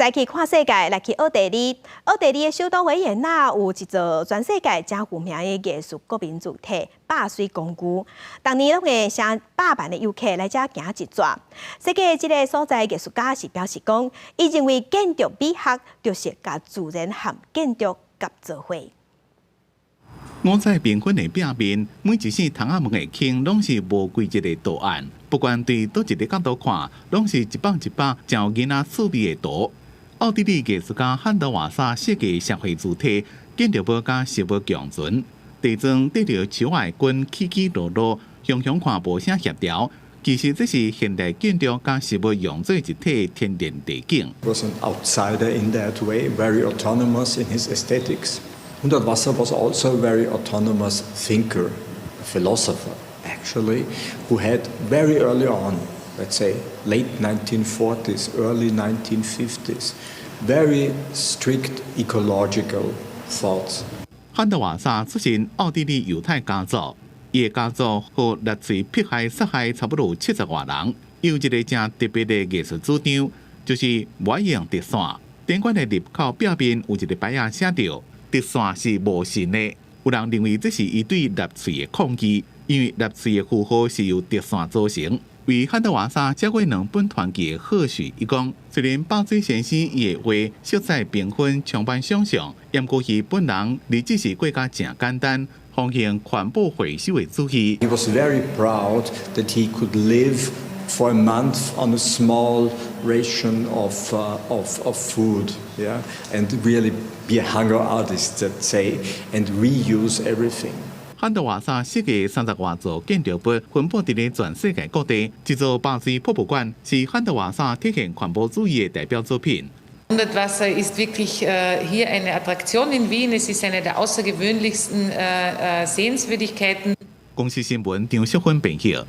再去看世界，來去奧地利。奧地利的首都維也納有一座全世界誠有名的藝術國民主體百水公寓，逐年攏會成百萬的遊客來遮行一逝。設計這个所在藝術家是表示講，伊認為建築美學就是共自然和建築合做伙。五彩繽紛的壁面，每一扇窗仔門的坑攏是無規則的圖案，不管對佗一个角度看，攏是一幅一幅真有囡仔趣味的圖。奧地利藝術家漢德瓦薩設計社會主體，建築物佮植物共存，地磚綴著樹仔的根起起落落，雄雄看無啥協調。其實這是現代建築佮植物融做一體的天然地景。 Was an outsider in that way, very autonomous in his aesthetics. Hundertwasser was also a very autonomous thinker, a philosopher, actually, who had very early on, let's say late 1940s, early 1950s, very strict ecological thoughts. 漢德瓦薩出身奧地利猶太家族，伊的家族予納粹迫害殺害差不多七十外人。有一个誠特別的藝術主張，就是無愛用直線。展館的入口壁面有一个牌仔寫著：直線是無神的。有人認為這是伊對納粹的抗議，因為納粹的符號是由直線組成。為漢德瓦薩寫過兩本傳記的賀許，伊講，雖然百水先生伊的畫色彩繽紛，充滿想象，毋過伊本人日子是過甲誠簡單，奉行環保回收的主義。 He was very proud that he could live for a month on a small ration of food, yeah, and really be a hunger artist, let's say, and reuse everything. 漢德瓦薩設計三十外座建築物，分佈佇咧全世界各地。這座百水博物館是漢德瓦薩體現環保主義的代表作品。 Hundertwasser ist wirklich hier eine Attraktion in Wien. Es ist eine der außergewöhnlichsten Sehenswürdigkeiten. 公視新聞張淑芬編譯。